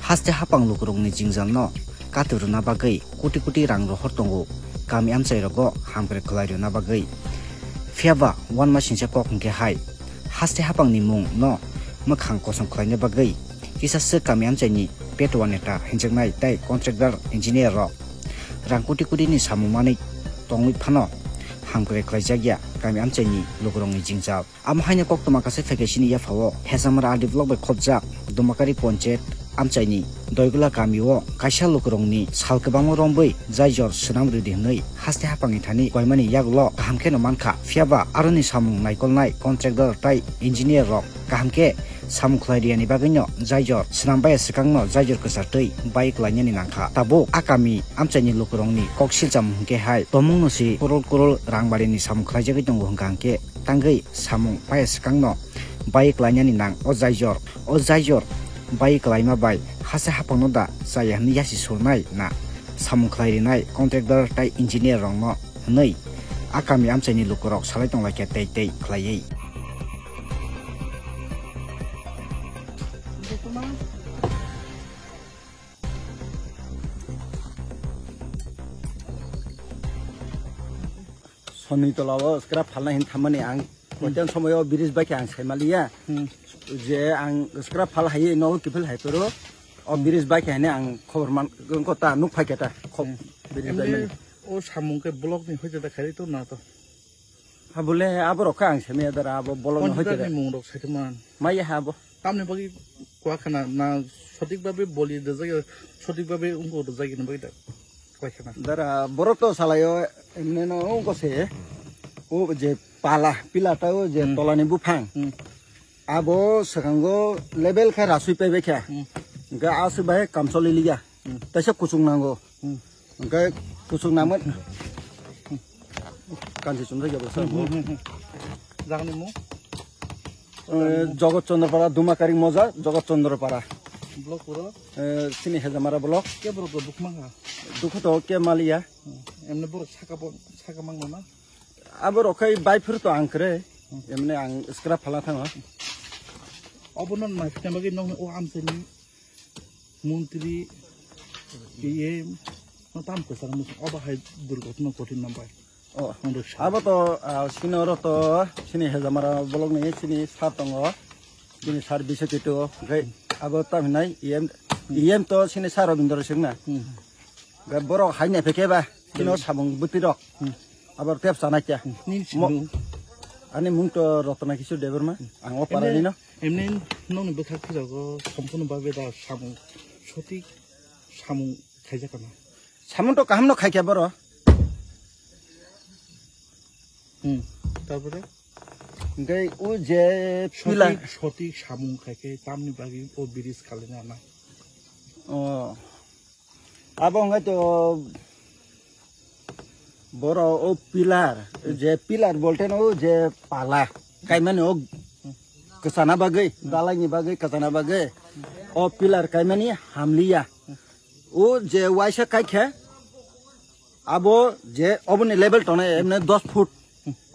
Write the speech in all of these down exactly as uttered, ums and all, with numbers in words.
Haste hapang lukurokni jingjalno kati rwna bagwi koti koti rang rohor tongo kami amchairogo hamkrai khlai rwna bagwi. Phiyaba uanma singcha kok hwnkhe hai, haste hapangni mungno mwkhang kosom khlaina bagwi kisa swk kami amchaini petua neta hinjaknai tei contractor engineer rok rang koti kotini samung manwi tongwi phano hamkrai khlaijak ya kami amchaini lukurokni jingjal. Amo haino koktwma kaisa phaikha chini yaphao Hejamara R D block bai khopjak Dumakari Ponchayat amchaini Doigula kamio kaisa lukurokni sal kwbangma rombwi jaijor swnam rwdi hwnwi haste hapangni thani koimani yagulo kaham kheno mankha. Phiyaba aroni samung naikolnai contractor tei engineer rok kaham khe samung khlai riyani bagwino jaijor swnam baya swkangno jaijor kwchartwi bai klainani nangkha. Tabuk a kami amchaini lukurokni kok siljamung hwnkhe hai tomungno se korol korol rangbarini samung khlaijagwi tongo hwnkha hwnkhe tangwi samung baya swkangno bai klainani nang o jaijor. O jaijor bai klaima bai hase hapangno da chaya hwnwi yasi surnai na samung khlai rinai contractor tei engineer rokno hwnwi a kami amchaini lukurok salai tonglaikha tei tei khlaiwi. Sonni tola o scrap phalna hin thammani ang koitan somoy o bridge bai khe ang sai maliya. Hmm. Je ang scrap phal hai no kiphil hai poro o bridge bai khe hane ang khobor man ko ta nuk phai khe ta khob bridge bai mani. O samung khe block ni hoite da khai to na to. Ha bole abo rok khe ang sai maya dara abo block ni hoite da. Ni mung rok sai to man. Maya ha bo. Tamni bagwi kua khana na sotik babe boli da jage sotik babe ungko da jage ni bagwi da. Dara borok to salayo emne no ungko se o je pala pila ta o je tolani buphang abo swkango level khe rasui paibai kha hwnkhe aswk bai kamcholi liya taisa kuchuk nango hwnkhe kuchuk nangmani kansi chumjak ya bo. Jagani mo. Eh, Jagat Chandra Para, Dumakari Moja, Jagat Chandra Para. Block puro? Eh, sini Hejamara block. Ke borok go dukma ha? Dukhu to ke maliya. Emne borok saka bo, saka mang na? Abo rok khai bai phir to ang kre. Emne ang scrap phala thango. Obo non ma fitna bagi nong o am sini. Montri, P M, no tam kwchang no, obo hai durgotno kotin nambai. Oh, abo to, ah, sini oro to, sini Hejamara bolok ni, sini sar tongo, sini sar bisa kitu, gai, abo tam hinai, E M, E M to sini sar Robindra Singh na. Hmm. Gai borok hai nai pheke ba, sino samung buti rok. Hmm. Abo tep sana kya. Hmm. Ani mung to Rotna Kishore Debbarma, ang o para ni no. Emne nokni bwkhak phijago somphono babe da samung sotik samung khaijak kana? Samung to kaham no khaikha boro. Hmm. Tarpore? Hingke o je pila sotik, sotik samung khaikhe tamni bagwi o bridge khalina na. Oh. Abo hwnkhai to boro o pillar, je pillar bolte no o je pala kaimani o kwchana bagwi, dalaini bagwi, kwchana bagwi o pillar kaimani hamliya. O je waisa kaikha abo je oboni level tongnai emne dos foot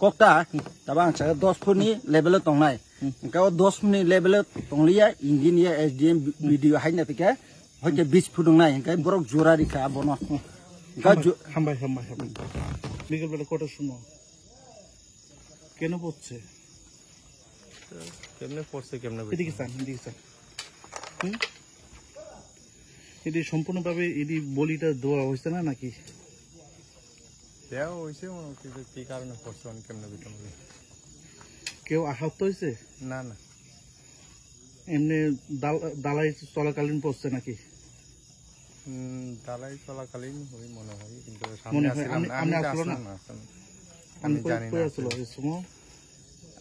kokta, taba ang saka dos foot ni level o tongnai. Hingke o dos foot ni level o tongliya, engineer, S D M, B D O hai na tike, hoite bis foot wngnai, hingke borok jora rikha abono. Hingke hambai, ju- hambai, hambai, hambai. Bikel bele kota sumo. Keno pocche? Kemne pocche, kemne এদিকে চান, এদিকে চান। হুম? এটি সম্পূর্ণভাবে এটি বলিটা দেওয়া হয়েছে না নাকি? দেওয়া হয়েছে, মনে হয় কিন্তু কি কারণে পড়ছে, আমি কেমনে বুঝতে পারি? কেউ আহত হয়েছে? না, না। এমনি দাল-, দালাই চলাকালীন পড়ছে নাকি? উম, দালাই চলাকালীন ওই মনে হয়, কিন্তু সামনে মনে হয়, আসছিলাম আপনি, না, আমি আপনি তো আসলো আসলাম না। না, আসলাম না। আমি আমি কই, জানি কই না আসলো আসলে। ওই সময়?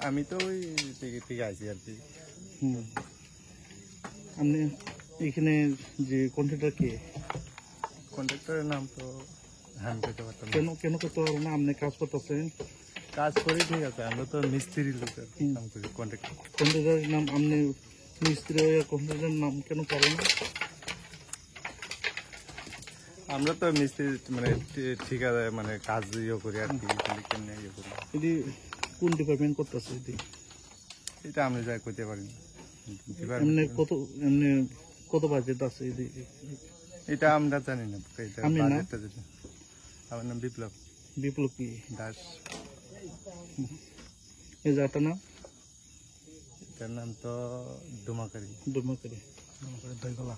আমি তো ওই দিকে, দিকে আছি আর কি। হুম। আপনি এখানে যে কন্ট্রাক্টর কে? কন্ট্রাক্টরের নাম তো আমি কইতে পারতাম না। কেন, কেন করতে পারবো না? আপনি কাজ করতেছেন? কাজ করি, ঠিক আছে, আমরা তো মিস্ত্রি লোক আর কি, হুম। কাম করি, কন্ট্রাক্টর। কন্ট্রাক্টরের নাম আপনি মিস্ত্রি হয়ে কন্ট্রাক্টরের নাম কেন পারেন না? আমরা তো মিস্ত্রি, মানে, ঠি-, ঠিকাদার, মানে, কাজ ইয়ে করি আর কি, তাহলে কেমনে ইয়ে করি? এটি কোন ডিপার্টমেন্ট করতেছে এটি? এটা আমি যাই কইতে পারি না। ডিপার্টমেন্ট এমনি কত, এমনি কত বাজেট আছে এই যে? এটা আমরা জানি না, এটা আমি না? বাজেটটা জানি। আমার নাম বিপ্লব। বিপ্লব কি? দাস। এই জাতটার নাম? এটার নাম তো ডুমাকারি। ডুমাকারি। ডুমাকারি দইগলা।